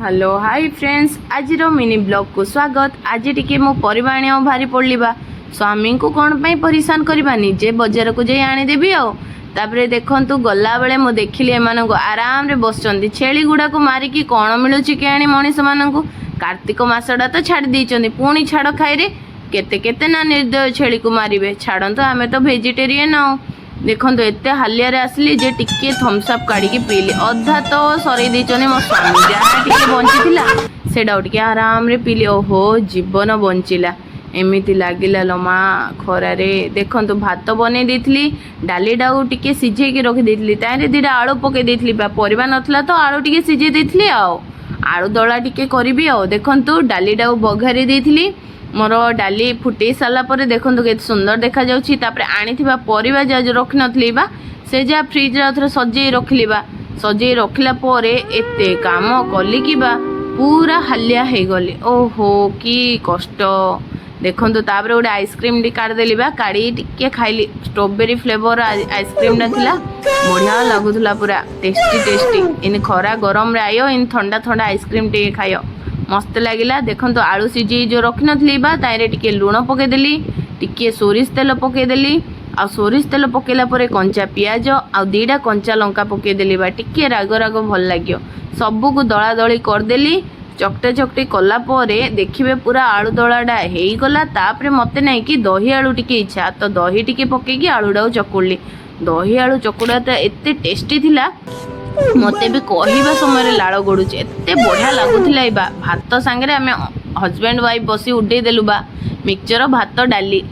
Hello, high friends, ଆଜିର mini ବ୍ଲଗ୍କୁ ସ୍ୱାଗତ। ଆଜି ଟିକେ ମୁଁ ପରିବା ଆଣିବାକୁ ବାହାରି ପଡ଼ିଲି ବା। ସ୍ୱାମୀଙ୍କୁ କ'ଣ ପାଇଁ ପରିଶାନ କରିବା, ନିଜେ ବଜାରକୁ ଯାଇ ଆଣିଦେବି। ଆଉ ତାପରେ ଦେଖନ୍ତୁ, ଗଲାବେଳେ ମୁଁ ଦେଖିଲି ଏମାନଙ୍କୁ ଆରାମରେ ବସିଛନ୍ତି। ଛେଳି ଗୁଡ଼ାକୁ ମାରିକି କ'ଣ ମିଳୁଛି କେଜାଣି ମଣିଷମାନଙ୍କୁ? କାର୍ତ୍ତିକ ମାସଟା ତ ଛାଡ଼ି ଦେଇଛନ୍ତି, ପୁଣି ଛାଡ଼ ଖାଇରେ କେତେ କେତେ ନା ନିର୍ଦ୍ଦୟ ଛେଳିକୁ ମାରିବେ। ଛାଡ଼ନ୍ତୁ, ଆମେ ତ ଭେଜିଟେରିଆନ୍। ଆଉ ଦେଖନ୍ତୁ, ଏତେ ହାଲିଆରେ ଆସିଲି ଯେ ଟିକେ ଥମ୍ସ ଅପ୍ କାଢ଼ିକି ପିଇଲି। ଅଧା ତ ସରେଇ ଦେଇଛନ୍ତି ମୋ ସ୍ୱାମୀ, ଯାହା ଟିକେ ବଞ୍ଚିଥିଲା ସେଇଟାକୁ ଟିକେ ଆରାମରେ ପିଇଲି। ଓହୋ, ଜୀବନ ବଞ୍ଚିଲା ଏମିତି ଲାଗିଲା ଲୋ ମା ଖରାରେ। ଦେଖନ୍ତୁ, ଭାତ ବନେଇ ଦେଇଥିଲି, ଡାଲିଟାକୁ ଟିକେ ସିଝେଇକି ରଖିଦେଇଥିଲି, ତାହିଁରେ ଦୁଇଟା ଆଳୁ ପକେଇ ଦେଇଥିଲି ବା। ପରିବା ନଥିଲା ତ ଆଳୁ ଟିକେ ସିଝେଇ ଦେଇଥିଲି ଆଉ ଆଳୁ ଦଳା ଟିକେ କରିବି। ଆଉ ଦେଖନ୍ତୁ, ଡାଲିଟାକୁ ବଘାରି ଦେଇଥିଲି। ମୋର ଡାଲି ଫୁଟେଇ ସାରିଲା ପରେ ଦେଖନ୍ତୁ କେତେ ସୁନ୍ଦର ଦେଖାଯାଉଛି। ତାପରେ ଆଣିଥିବା ପରିବା ଯାହା ଯୋଉ ରଖିନଥିଲି ବା, ସେ ଯାହା ଫ୍ରିଜରେ ଆଉଥରେ ସଜେଇ ରଖିଲି ବା। ସଜେଇ ରଖିଲା ପରେ ଏତେ କାମ କଲି କି ବା ପୁରା ହାଲିଆ ହେଇଗଲି। ଓହୋ, କି କଷ୍ଟ! ଦେଖନ୍ତୁ, ତାପରେ ଗୋଟେ ଆଇସ୍କ୍ରିମଟି କାଢ଼ିଦେଲି ବା, କାଢ଼ି ଟିକେ ଖାଇଲି। ଷ୍ଟ୍ରବେରୀ ଫ୍ଲେଭର ଆଇସ୍କ୍ରିମଟା ଥିଲା, ବଢ଼ିଆ ଲାଗୁଥିଲା, ପୁରା ଟେଷ୍ଟି ଟେଷ୍ଟି। ଏନି ଖରା ଗରମରେ ଆଇଅ, ଏନି ଥଣ୍ଡା ଥଣ୍ଡା ଆଇସ୍କ୍ରିମ ଟିକେ ଖାଇଅ, ମସ୍ତ ଲାଗିଲା। ଦେଖନ୍ତୁ, ଆଳୁ ସିଝେଇ ଯେଉଁ ରଖିନଥିଲି ବା, ତାହିଁରେ ଟିକେ ଲୁଣ ପକେଇଦେଲି, ଟିକେ ସୋରିଷ ତେଲ ପକେଇଦେଲି। ଆଉ ସୋରିଷ ତେଲ ପକେଇଲା ପରେ କଞ୍ଚା ପିଆଜ ଆଉ ଦୁଇଟା କଞ୍ଚା ଲଙ୍କା ପକେଇଦେଲି ବା, ଟିକେ ରାଗ ରାଗ ଭଲ ଲାଗିବ। ସବୁକୁ ଦଳା ଦଳି କରିଦେଲି। ଚକଟା ଚକଟି କଲା ପରେ ଦେଖିବେ ପୁରା ଆଳୁ ଦଳାଟା ହେଇଗଲା। ତାପରେ ମୋତେ ନାଇଁ କି ଦହି ଆଳୁ ଟିକେ ଇଚ୍ଛା, ତ ଦହି ଟିକେ ପକେଇକି ଆଳୁଟାକୁ ଚକୁଡ଼ିଲି। ଦହି ଆଳୁ ଚକୁଡ଼ା ତ ଏତେ ଟେଷ୍ଟି ଥିଲା, ମୋତେ ବି କହିବା ସମୟରେ ଲାଳ ଗଡ଼ୁଛି, ଏତେ ବଢ଼ିଆ ଲାଗୁଥିଲା। ଏଇ ବା ଭାତ ସାଙ୍ଗରେ ଆମେ ହଜବେଣ୍ଡ ୱାଇଫ୍ ବସି ଉଡେଇ ଦେଲୁ ବା, ମିକ୍ସଚର, ଭାତ, ଡାଲି।